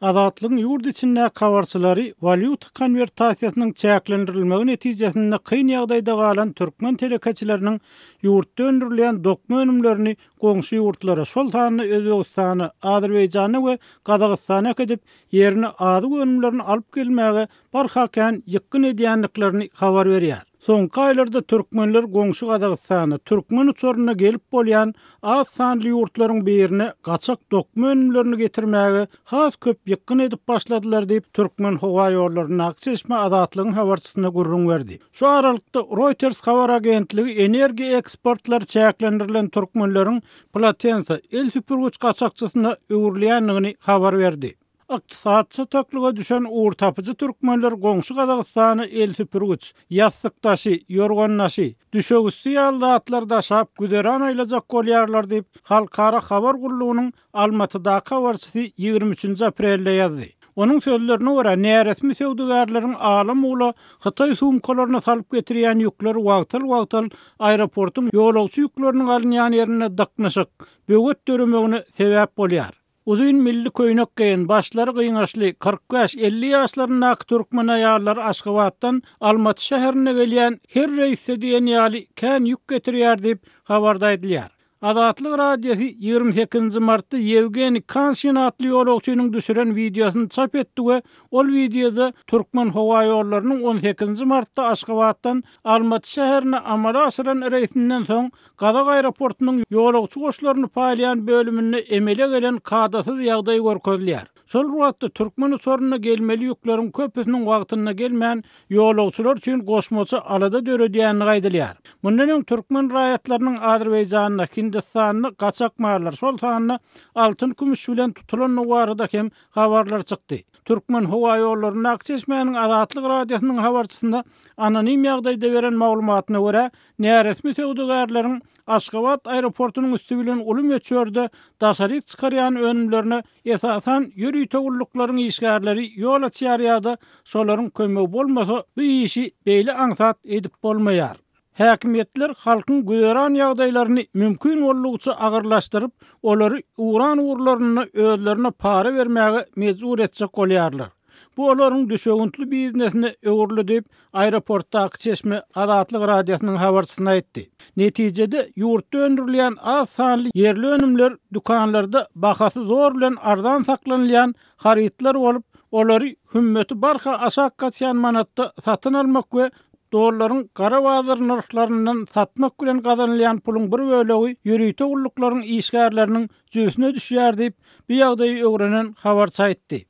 Azatlygyň ýurt içindäki habarçylary walýuta konwertasiýasynyň çäklendirilmegi netijesinde kyn ýagdaýda galan türkmen telekeçileriniň ýurtda öndürilýän dokma önümlerini goňşy ýurtlara, şol sanda Özbegistana, Azerbaýjana we Gazagystana äkidip, ýerine azyk önümlerini alyp gelmäge barha kän ýykgyn edýändiklerini habar berýär. Soňky aýlarda türkmenler goňşy Gazagystana, türkmen uçarynda gelip bolýan az sanly ýurtlaryň birine gaçak dokma önümlerini getirmäge has köp ýykgyn edip başladylar diýip, Türkmenhowaýollaryndaky çeşme Azatlygyň habarçysyna gürrüň berdi. Şu aralykda, Reuters habar agentligi energiýa eksportlary çäklendirilen türkmenleriň plotensa, el süpürgiç gaçakçysyna öwrülýändigini habar berdi. Ykdysady çataklyga düşen ugurtapyjy türkmenler goňşy Gazagystana el süpürgiç, ýassyk daşy, ýorgan daşy, düşegüsti ýaly zatlary daşap güzeran aýlajak bolýarlar diýip, halkara habar gullugynyň Almatydaky habarçysy 23-nji aprelde ýazdy. Onuň sözlerine görä, näresmi söwdagärleriň ala-mula hytaý sumkalaryna salyp getirýän ýükleri wagtal-wagtal aeroportuň ýolagçy ýükleriniň alynýan ýerinde dyknyşyk, böwet döremegine sebäp bolýar. Uzyn milli köýnek geýen, başlary gyňaçly, 45, 50 ýaşlaryndaky türkmen aýallary Aşgabatdan Almaty şäherine gelýän her reýsde diýen ýaly kän ýük getirýär diýip, habarda aýdylýar. Azatlyk Radiosy 28-nji martda Ýewgeniý Kanşin atly ýolagçynyň düşüren wideosyny çap etdi we ol wideoda Türkmenhowaýollarynyň on sekizinji martda Aşgabatdan Almaty şäherine amala aşyran reýsinden soň Gazak aeroportunyň ýolagçy goşlaryny paýlaýan bölüminde emele gelen kadasyz ýagdaý görkezilýär. Şol bir wagtda, türkmen uçarynda gelmeli ýükleriň köpüsiniň wagtynda gelmän, ýolagçylar üçin goşmaça alada döredýändigi aýdylýar. Mundan öň türkmen raýatlarynyň Azerbaýjanda, Hindistanda gaçak mallar, şol sanda altyn-kümüş bilen tutulandygy barada hem habarlar çykdy. Türkmenhowaýollaryndaky çeşmäniň Azatlyk Radiosynyň habarçysyna anonim ýagdaýda beren maglumatyna görä, Näresmi söwdagärleriň Aşgabat aeroportunyň üsti bilen uly möçberde daşaryk çykarýan önümlerine esasan ýörite gulluklaryň işgärleri ýol açýar ýa-da şolaryň kömegi bolmasa bu işi beýle aňsat edip bolmaýar. Häkimiýetler halkyň güzeran ýagdaýlaryny mümkin boldugyça agyrlaşdyryp, olary ugran ugurlarynda özlerine para bermäge mejbur etjek bolýarlar. Bu olaryň düşewüntli biznesine öwrüldi diýip, aeroportdaky çeşme Azatlyk Radiosynyň habarçysyna aýtdy. Netijede, ýurtda öndürilýän az sanly ýerli önümler dükanlarda bahasy zor bilen arzan saklanylýan harytlar bolup, olary hümmeti barha aşak gaçýan manatda satyn almak we dollaryň gara bazar nyrhlaryndan satmak bilen gazanylýan puluň bir bölegi ýörite gulluklaryň işgärleriniň jübüsine düşýär diýip, bu ýagdaýy öwrenen habarçy aýtdy.